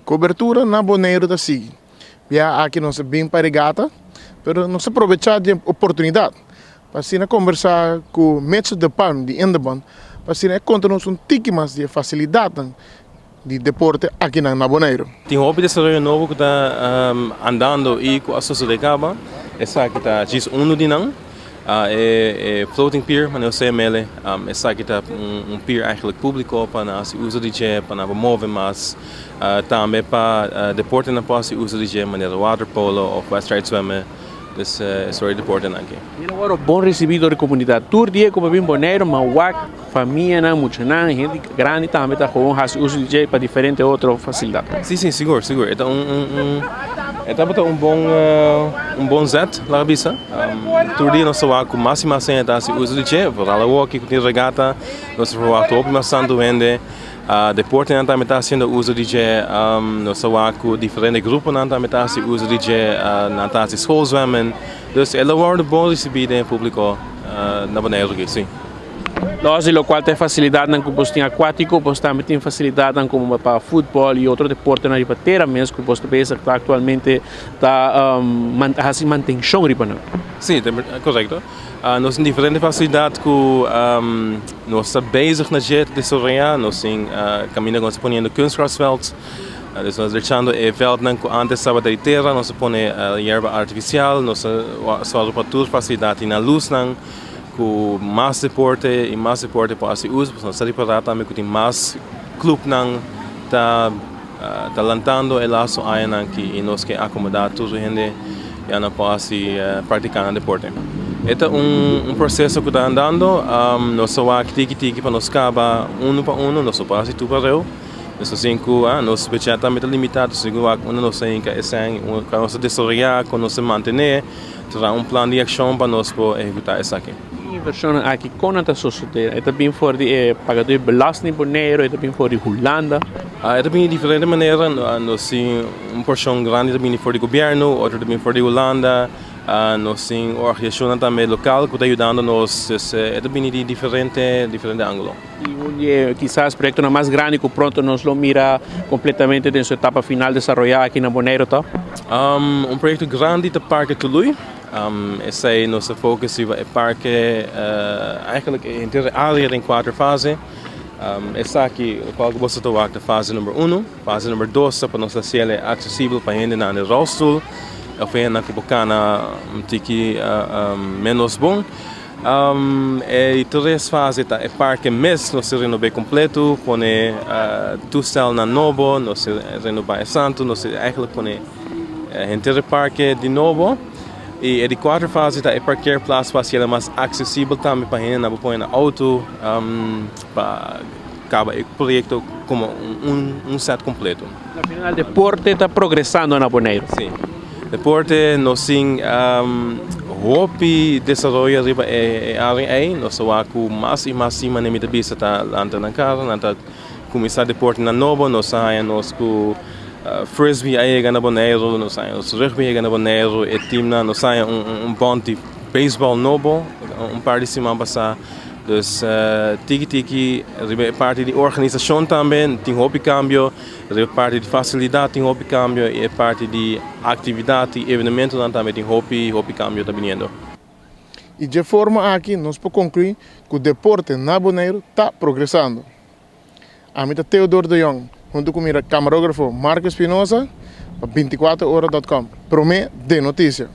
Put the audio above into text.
Cobertura na Boneiru ta sigui. Bia aki nos a bin pa regata, pero nos a probecha di e oportunidad pa asina combersa cu Mitchell de Palm di Indebon pa asina e conta nos un tiki mas di e facilidadnan di deporte akinan na Boneiru. Tin hopi desaroyo nobo cu ta andando y cu a sosode caba. Esaki ta djis uno di nan. E floating pier, manera nos a yam'el, esaki ta un pier eigenlijk publico pa nan haci uso di dje, pa nan por move mas. Tambe pa deportenan por haci uso di dje, manera waterpolo of wedstrijd zwemmen. Dus e soort di deportenan aki. Y el a wòrdu bon risibí dor di komunidat. Tur dia ku bo bin Boneiru, ma wak famianan, muchanan, hende grandi tambe ta gewoon hasi uso di dje pa diferente otro fasilidat. Sí, sí, sigur, sigur. E ta un, un, un, e tabata un bon, un bon zet, laga bisa. Tur dia nos ta wak ku mas i mas hende ta hasi uso di dje. Vooral awoki ku tin regata, nos ta verwachta hopi mas tantu hende. Deportenan tambe ta hasiendo uso di dje. Nos ta wak ku diferente gruponan tambe ta hasi uso di dje. Nan ta hasi schoolzwemmen. Dus e lo wòrdu bon risibí den e públiko na Boneiru aki, sí. Los di lokual ta e fasilidatnan ku bos tin akuátiko, bos tambe tin fasilidatnan komo pa futbòl i otro deportenan riba tera mes ku bos ta bezig ta aktualmente ta hasi mantenshon riba nan. Sí, korekto. Nos tin diferente fasilidat ku nos ta bezig na dje ta desaroyá. Nos tin kaminda ku nos ta poniendo kunstgrasveld. Dus nos ta drechando e veldnan ku ántes tabata di tera, nos ta pone yerba artifisial. Nos ta sòru pa tur fasilidat tin nan lusnan ku mas deporte i mas deporte por hasi uso. Pasobra nos ta ripará tambe ku tin mas klupnan ta ta lantando e lastu añanan aki i nos ke akomodá tur hende ya nan por hasi praktiká nan deporte. E ta un proseso ku ta andando, nos ta wak tiki tiki pa nos kaba unu pa unu, nos no por hasi tur pareu, nos ta sin ku nos budget tambe ta limitá, nos tin ku wak unda nos ta hinka e sèn, unda nos ta desaroyá, kon nos ta mantené, traha un plan di akshon pa nos por ehekutá esaki. E invershonnan aki kon nan ta sosodé? E ta bin for di e pagadó di belasting di Boneiru? E ta bin for di Hulanda? E ta bin di diferente manera. Nos tin un porshon grandi ta bini for di gobièrnu, otro ta bin for di Hulanda. Nos tin organisashonnan tambe lokal ku ta yudando nos. Dus e ta bini di diferente diferente ángulo. I un di e kisas proyektonan mas grandi ku pronto nos lo mira kompletamente den su etapa final desaroyá aki na Boneiru ta? Un proyekto grandi ta Parke Tului. Esei nos ta focus riba e parke, eigenlijk e henter area den cuater fase. Esaki locual cu boso ta wak ta fase number uno. Fase number dos ta pa nos haciel e accesibel pa hendenan den rolstoel of hendenan cu por cana un tiki menos bon. E di tres fase ta e parke mes, nos ta renob'e completo, pone toestelnan nobo, nos ta renoba e santo, nos ta eigenlijk pone Henter e parke di nobo y e di cuater fase ta e parkeerplaats pa haciela mas accesibel tambe pa hende nan por pone nan auto pa caba e proyecto como un set completo. Na final deporte ta progresando na Boneiru. Si, deporte nos tin hopi desaroyo riba e area ey, nos ta wak cu mas y mas siman mi ta bisa ta lanta nan cara, nan ta Kuminsá deportenan nobo, nos a haña nos ku frisbee a yega na Boneiru, nos a haña nos rugby a yega na Boneiru, e teamnan, nos a haña un bond di beisbòl nobo un par di siman pasá. Dus tiki tiki riba e parti di organisashon tambe tin hopi kambio, riba e parti di fasilidat tin hopi kambio i e parti di aktividat i evenementonan tambe tin hopi hopi kambio ta biniendo. I dje forma aki nos por konkluí ku deporte na Boneiru ta progresando. Ami ta Theodor de Jong, huntu ku mi kamarógrafo Marco Espinosa pa bintikuater ora dòt kòm. Promé den notisia.